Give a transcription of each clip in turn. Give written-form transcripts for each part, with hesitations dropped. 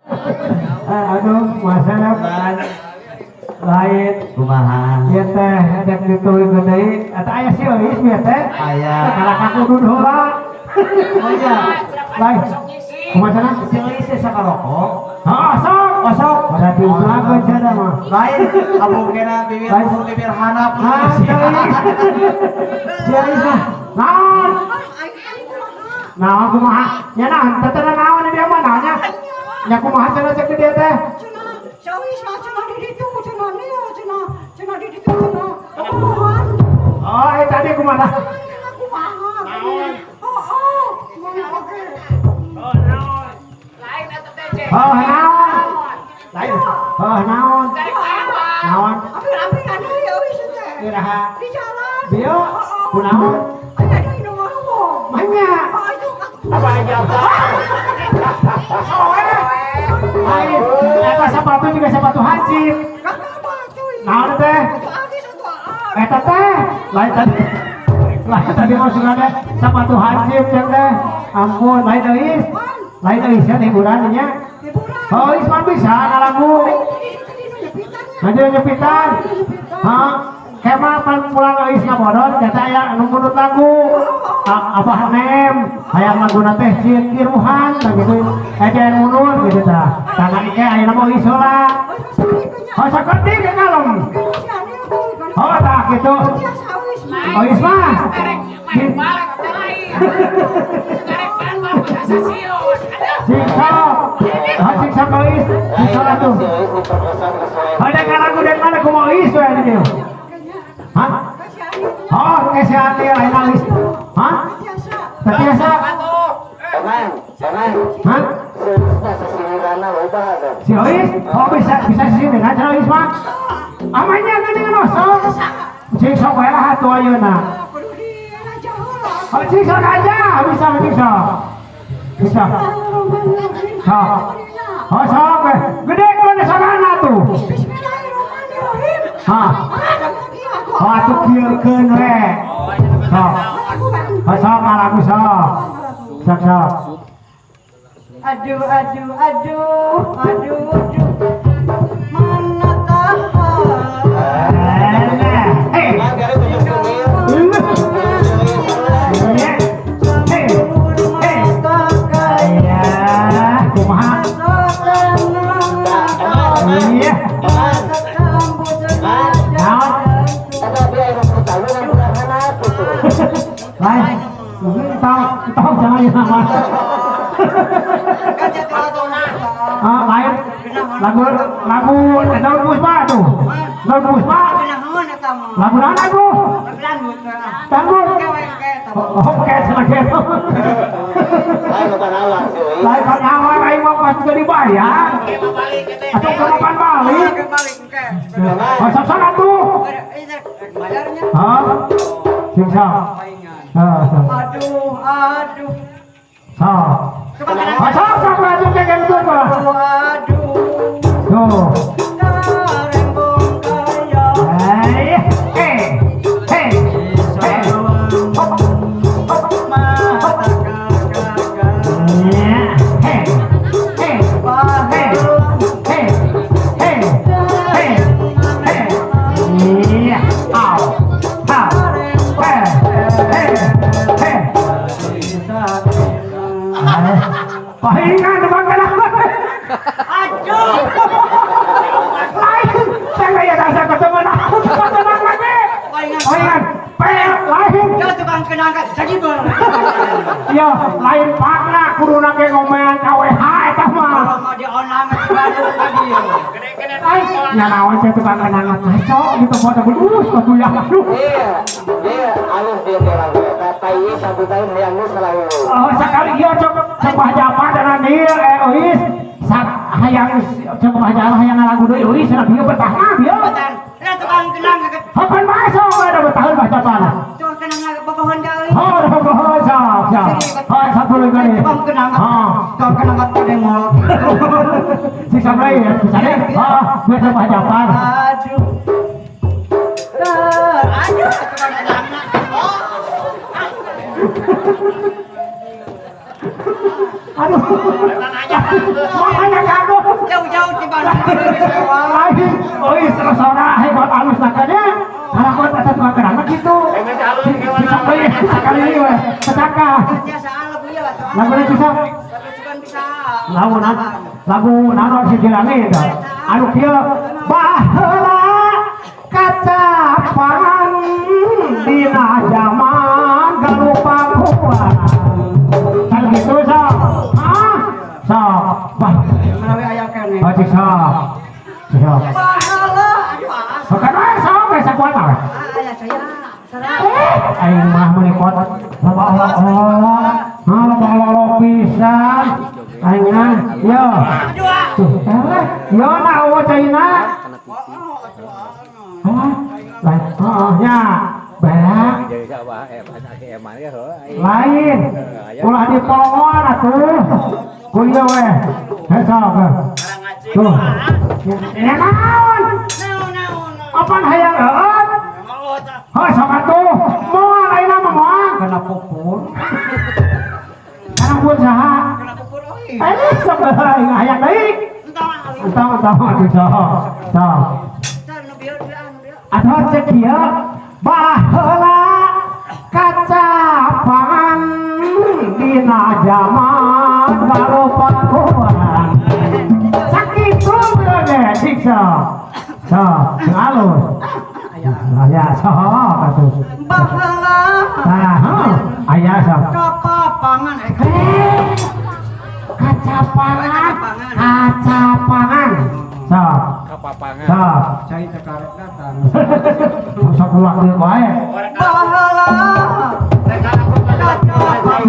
Aduh, masalah lain. Kumaha? Ieu teh ada dituluykeun deui eta aya si Euis bieu teh. Aya. Kalah ka kudu heula. Oh iya. Lain. Kumaha cenah? Si Euis teh sakarokok. Heeh, sok. Oh, sok. Pada diubrakeun cenah mah. Lain, abung kena bibir Lain. Bibir hanap. Ah, si Euis mah. Naon? Naon kumaha? Nya naon? Teh teh naon dia mah naonnya? Nya kumaha cenah cek di dia teh? Cenah, Euis mah cenah di ditu, cenah nih, cenah, cenah di ditu, cenah. Kumaha? Oh, eh tadi kumaha? Kumaha? Oh, mana oke. Oh, naon? Lain. Oh, naon? Naon? Api-api ada ya Euis teh. Iraha. Di jalan. Bio, kunaon? Aya ada nu ngomong. Manya. Oh, itu. Apa aja apa? Oh, eh. Lain. Eta sepatu juga sepatu hansip. Kenapa cuy? Naon teh? Itu artis atau apa? Eta teh. Lain tadi. Lain tadi maksudnya teh sepatu hansip jeung teh. Ampun, lain euis. Lain euis ya hiburan nya. Hiburan. Oh, euis mah bisa ngalagu. Tadi nu nyepitannya. Nanti nyepitan. Hah? Kema pan pulang euis ngabodor jata aya anu munut lagu. Abah Nem, hayang laguna teh Cikiruhan tah gitu. Eh jangan mundur gitu tah. Tangan ke ayeuna mah euis heula. Oh, Oh, sakedik ke kalem. Oh, tah gitu. Oh, euis mah. Main balik teh lain. Karek ban ban stasiun. Aduh. Cing sok. Oh, cing sok euis. Cing sok atuh. Ada lagu dari mana kumaha euis we di dieu? Hah? Oh, ke si Ati lain euis. Hah? Teu biasa. Tenang, tenang. Hah? Sesiniranna loba ada. Si Ois? Oh, bisa bisa sini kan si Ois mah. Amanya kan dengan osok. Cing sok we lah atuh ayeuna. Oh, cing sok aja, bisa cing sok. Bisa. Sok. Oh, sok we. Gede mana sorana tuh. Bismillahirrahmanirrahim. Hah. Oh, atuh kieukeun we. Sok. Oh, sok ngalagu sok. Sok sok. Aduh, aduh, aduh, aduh, aduh. Mana tahan. Eh. Kan kali tujuh sumir. Eh. Eh. Eh. Mata kaya. Ya, kumaha? Iya. Naon? Eta dia yang pertama yang bulan hanap gitu. Lain. Tahu, tahu jangan ya sama. Ah, lain. Lagu lagu Daun Puspa tuh. Daun Puspa. Lagu naon lagu? Dangdut. Oh, oke, selagi. Lain bukan awak sih. Lain kan awal aing mah pas juga dibayar. Atau kapan balik? Oh, sok sok atuh. Hah? Sing sok. Ah, sok. Aduh, aduh. Sok. Oh, sok sok langsung kayak gitu mah. Aduh, aduh. Tuh. Karembong kaya. Eh, eh, eh, eh. Hop, hop. Mata kakak. Ya, eh, eh, eh, eh, eh, eh, eh. Iya, au, au, eh, eh, eh. Eh, pahingan bangga. Aduh. Lain, saya nggak ya rasa ketemu aku, ketemu lagi. Pahingan, pel, lain. Ya tukang kenangkat jadi bang. Ya, lain pakna kuduna ge ngomean KWH eta mah. Kalau mau dionang baru tadi. Lain, ya naon teh tukang kenangan ngaco gitu foto belus batu ya. Aduh. Iya, iya, alus dia orang eta tai satu tahun hayang geus salah. Oh, sekali ieu cok cok Bahjapa dan Anil eh euis sak hayang cok Bahjapa hayang ngalagu deui euis cenah bieu betahna bieu. Betul. Nah tukang kenang Kapan masuk ada betahun Bahjapa. Tukang kenang bobohon kali. Oh, bobohon sok sok. Oh, satu lagi nih. Tukang kenang. Oh. Tukang kenang pada molot. Sisa deui ya, bisa deh. Oh, biasa Bahjapa. Aduh. Aduh, tukang kenang. Aduh. Makanya kagok. Jauh-jauh di Bandung. Lain, euy sora hebat alus nakanya. Kalakon eta tukang gerang mah kitu. Sekali we, petaka. Lagu bisa. Lagu lagu naon si Jelani eta. Anu kieu baheula kacapan dina jaman galupakuan. Kan gitu sok. Ah, sok. Bah. Menawi aya keneh. Oh, cik sok. Sok. Baheula aduh ah. Bukan we sok we sakuat mah. Aya saya. Aing mah meuni kot loba Allah. Hah loba Allah pisan. Aing mah yo. Tuh, eleh. Yo na eueuh caina. Hah? Lain heeh nya. Beak. Lain. Ulah dipolongan atuh. Ku ieu we. Heh sok. Tuh. Ya naon? Apaan hayang eueut? Heuh sok atuh. Moal ayeuna mah moal. Kena pupur. Kana pun saha? Kena pupur euy. Eh sok aing hayang deui. Entong entong atuh sok. Sok. Atuh cek ieu baheula kacapan dina jaman galupakuan. Sakitu ge cik sok. Sok, alus. Aya sok atuh. Baheula. Tah, aya sok. Kapapangan Kacapangan. Kacapangan. Sok. Kapapangan. Sok. Cai teh karek datang. Sok ulah deui wae. Baheula. Kacapangan.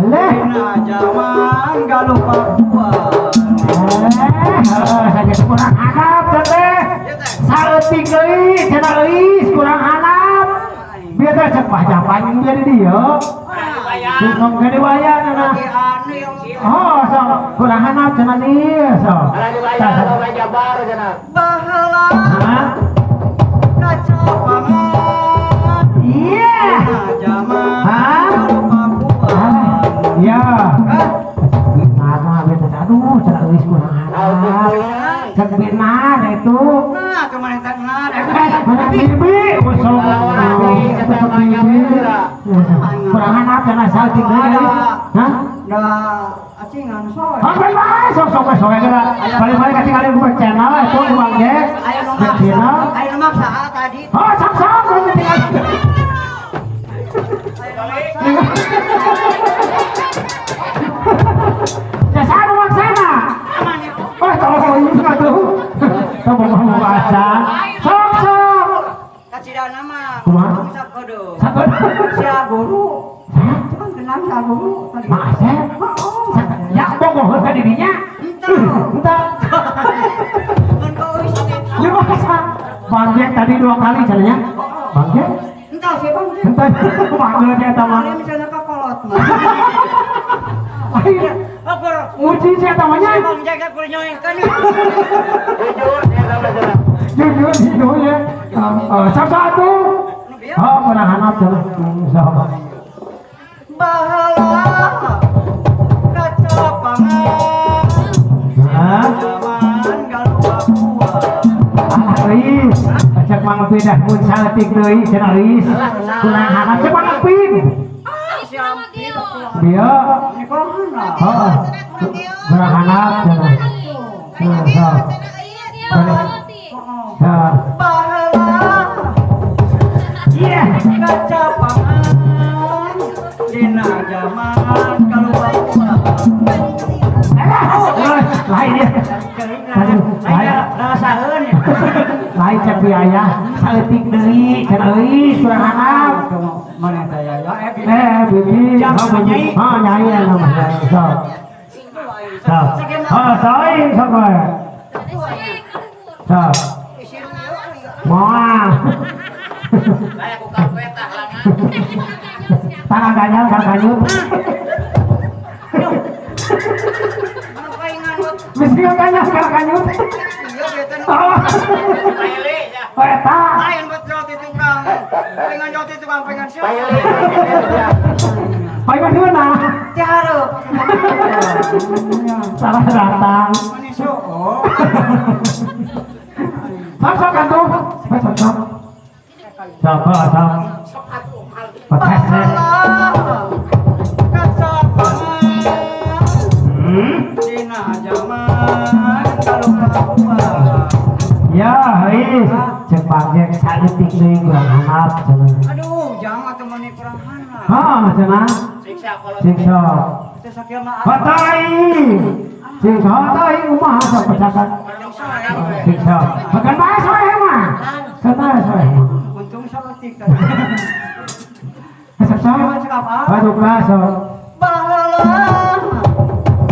Leh. Dina jaman galupakuan. Saja kurang hanap teh. Saeutik deui cenah euis kurang hanap. Bieu teh cek pajapan bieu di dieu. Tong gede wayang cenah. Oh, sok kurang hanap cenah ieu sok. Baheula. Hah? Kacapangan. Iya. Dina jaman Hah? galupakuan. Iya. Nah, mah bieu teh aduh cenah euis kurang hanap. Cek benar itu. Nah, kemarin teh nah. Mana bibi usung. Kurang hanap cenah saeutik deui. Hah? Da acingan soe. Hampir bae sok sok soe geura. Balik-balik katingali ku channel itu di Bang Ge. Aya nu maksa. Channel. Aya nu maksa tadi. Oh, sok sok tinggal. Ya sana maksana. Oh, tolong ini atuh. Sok mau baca. Sok sok. Kacidana mah. Kumaha? Sakodo. Sakodo. Sia guru. Hah? Cuman kenal sia guru tadi. Mak Asep. Ya bogoh ka dirinya. Entah. Entah. Mun kau euis Ya masa Bang Jack tadi 2 kali caranya. Bang Jack. Entah sih Bang Jack. Entah panggil dia eta mah. Kali misalnya ka kolot mah. Akhirnya muji sih eta mah nya. Bang Jack kudu nyoengkeun. Jujur ya Jujur jujur ya. Sok satu. Oh, kurang hanap cenah. Sok. Baheula kacapangan. Hah? Jaman galupakuan. Alah euis, cek Mang Pin dah mun saeutik deui cenah euis. Kurang hanap cek Mang Pin. Bieu heeh. Kurang hanap cenah. Sok. Sok. Baheula Iya. Kacapangan dina jaman galupakuan. Alah, lain ya. Lain. Rasaeun. Lain cek biaya saeutik deui cenah euis kurang hanap. Mana teh ya Eh, bibi, oh bibi, oh nyai anu mah sok. Sok. Oh, soing sok we. Sok. Moal. Layak ku karpet tah langan. Tangan ganyal kan kanyut. Mesti ganyal kan kanyut. Oh. Oh, eta. Lain buat roti tukang. Pengen roti tukang pengen siapa? Paling mana? Ti hareup. Salah datang. Mani sook. Sok sok atuh. Sok sok. Sok sok. Podcast. Dina zaman kalupa. Ya, hei, cek pajek saeutik deui kurang hanap cenah. Aduh, jangan atuh mani kurang hanap. Hah, cenah. Siksa kalau Siksa. Teu sakieu mah. Batai. Siksa tai kumaha sok pecakan. Siksa. Makan bae soe mah. Santai soe mah. Untung saeutik tadi. Sok sok. Cek apa? Paduka sok. Baheula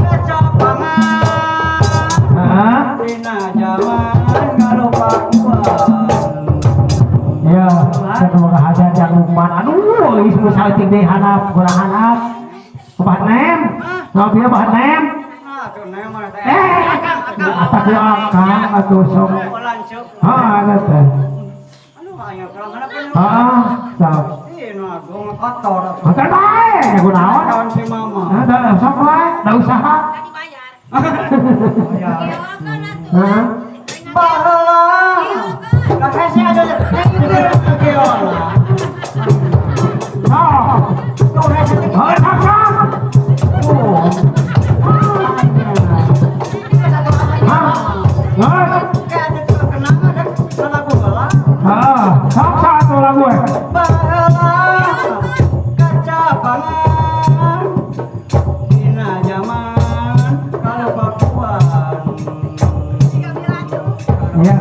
kacapangan. Heeh. Dina zaman kalupakuan. Ya, semoga hajat yang umpan. Aduh, geus nu saeutik deui hanap, kurang hanap. Bahan nem. Nah, bieu bahan nem. Nah, tuh nem mana teh? Akang, akang atuh sok. Lanceuk. Hah, eta teh. Aduh, aya kurang hanap kan. Heeh, sok. Ih, nu agung kotor atuh. Makan bae, kunaon? Kawan si mama. Nah, dah, sok wae, da usaha. Ya. Hah? Baheula. Lah hese ada keola. Sok. Tuh hese teh. Heuh, sok sok. Oh. Hah? Hah? Kayak ada tuh kenangan ada lagu heula. Hah, sok sok atuh lagu we. Baheula kacapangan dina zaman kalupakuan. Ya.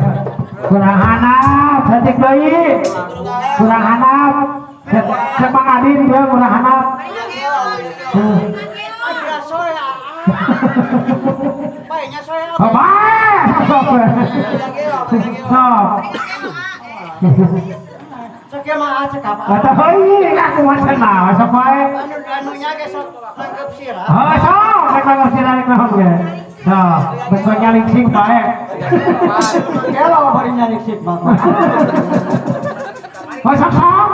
Kurang hanap, saeutik deui. Kurang hanap. Cek Mang Adin dia kurang hanap. Ada soe. Baiknya soe. Oh, bae, sok we. Sok. Cek mah cek apa? Kata heuy, aku mah cenah, sok wae. Anu anunya ge sok nangkep sirah. Oh, sok, rek nangkep sirah rek naon ge. Sok, betul nyalingsing bae. Gelo bari nyalingsing mah. Oh, sok sok.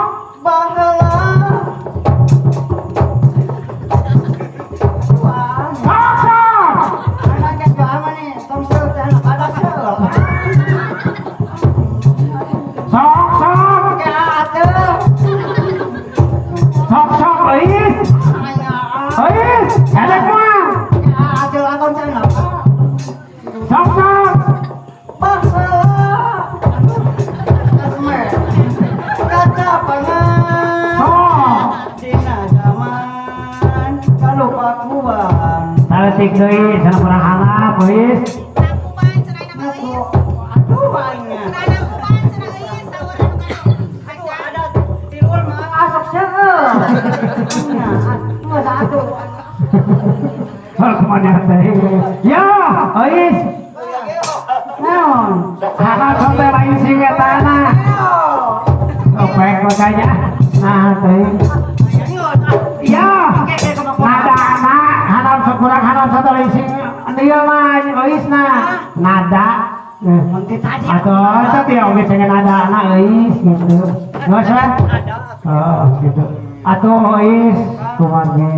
Baheula. Wah, Sok sok. anak ge aman nih, tong seueur teh anak ada seueur. Sok sok. Ke atuh. Sok sok euis. Euis, elek mah. Ke atuh lakon teh apa? Sok sok. Baheula. Aduh. Asme. Kacapangan. Sok. Dina zaman kalupakuan. Saeutik deui cenah kurang hanap euis. Aduh, aingnya. Aduh, ada tiluan mah asok seueur. Nya, atuh atuh. Heuh, kumaha teh. Ya, euis. Naon? Hanap sampai lain sing etana. Opek makanya. Nah, teh. Ya. Nada na hanap kurang hanap satu lain sing dieu mah euisna. Nada. Nanti tadi Atau itu tiap oge cengen nada na euis gitu. Geus we? Oh, gitu. Atuh euis kumargi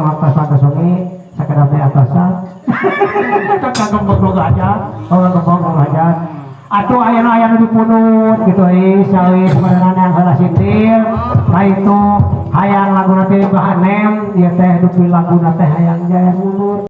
waktos-waktos oge sakedap di atasan. Kagem boga aja. Oh, kagem boga aja. Atuh aya nu aya nu dipunut gitu euis, euis beneran yang heula sindir. Nah itu hayang laguna teh bahanem ieu teh dupi laguna teh hayang jaya mundur.